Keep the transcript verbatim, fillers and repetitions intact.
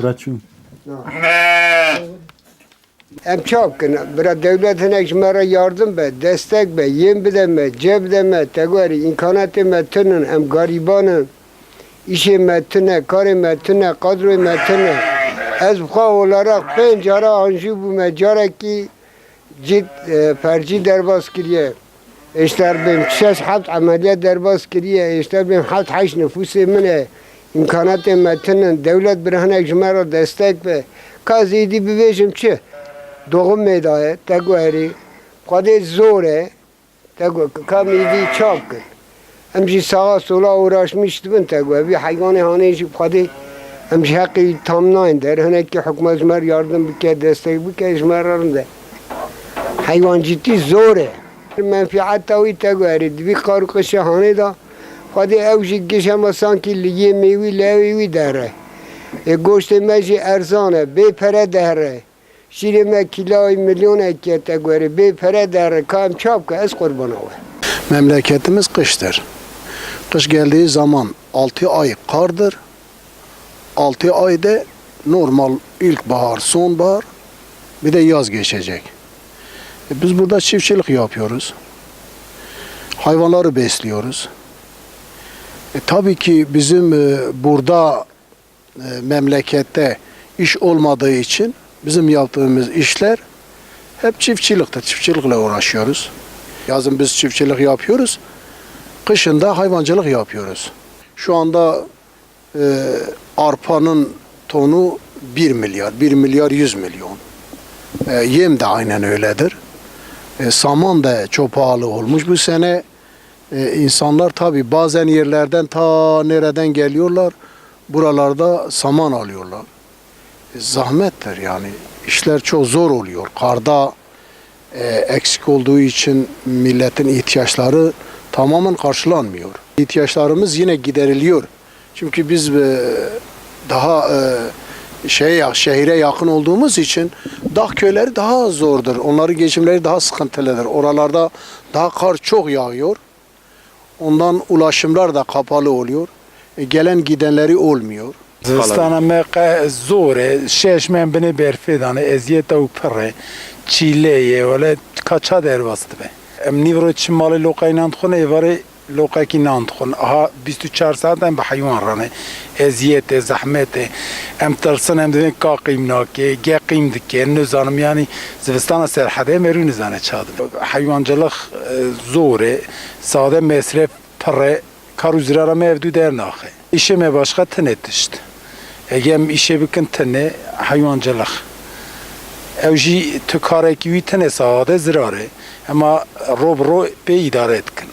Bira çû. Em çawa bikin? Bira dewlet hinek ji me re yardim be, destek be, yên bide me, cê bide me, teguerî, îmkanatê me tune, em garîban in. Îşê me tune, karê me tune, kadroyê me tune. Ez bi xwe olarak pênc cara anjî bûme, carekî cît, e, fercî derbas kiriye. Êşter bêm şeş heft emeliyat derbas kiriye. Êşter bêm heft heşt nifûsê min e. Îmkanatê me tune, dewlet bira hinek ji me re destek be. Ka ez êdî bibêjim çi? Doğumê daye, teguerî. Xwedê zor e. Te got, ka mîdî çav kir. Em jî sağa sola uğraşmış dibin, te got, vî heywanê hanê jî xwedê em ji heqê tam nayên der. Hinekî hikûmet ji me re yardim bike, destek bike, ji me re rind e. Heywancîtî zor e. Menfîeta wî te got, erê, divî qar û qişê hanê da. Xwedê ew jî giş hema sankî li yê mêwî, li ewê wî dere. Ê goştê me jî erzan e, bê pere dere. Şîrê me kîloyê milyonekê te guerê bê pere dere, ka em çawa bike, ez qurbana we. Memleketimiz kıştır. Kış geldiği zaman altı ay kardır. Altı ay da normal ilkbahar, sonbahar, bir de yaz geçecek. E, biz burada çiftçilik yapıyoruz. Hayvanları besliyoruz. E, tabii ki bizim, e, burada e, memlekette iş olmadığı için bizim yaptığımız işler hep çiftçiliktir. Çiftçilikle uğraşıyoruz. Yazın biz çiftçilik yapıyoruz. Kışın da hayvancılık yapıyoruz. Şu anda, e, arpanın tonu bir milyar, bir milyar yüz milyon. E, yem de aynen öyledir. E, saman da çok pahalı olmuş bu sene. E, insanlar tabii bazen yerlerden ta nereden geliyorlar, buralarda saman alıyorlar. E, zahmettir yani. İşler çok zor oluyor. Karda, e, eksik olduğu için milletin ihtiyaçları tamamen karşılanmıyor. İhtiyaçlarımız yine gideriliyor. Çünkü biz, e, daha, e, şeye ya-, şehire yakın olduğumuz için dağ köyleri daha zordur. Onların geçimleri daha sıkıntılıdır. Oralarda daha kar çok yağıyor. Ondan ulaşımlar da kapalı oluyor. E, gelen gidenleri olmuyor. Zivistana me qe zor e, şeş meh em binê berfê de ne, eziyet ew pir e, çîle ye, wele ka ça derbas dibe. Em nîvro çi malê loqeyê nan dixwin, êvarê loqekî nan dixwin. Aha bîst û çar saet em bi heywan re ne. Eziyet e, zehmet e. Em tirsin, em dibên ka qîm nake, ge qîm dike, nizanim, yanî zivistana serhedê merû nizane ça dibe. Heywancılık, e, zor e, sade mesref pir e, kar û zirara me ev du dernaxe. Îşê me başqa tine tişt. Ege em îşê bikin tine heywancılık. Ew jî tu karekî wî tine sade zirar e. Ema ro bi ro pê îdare dikin.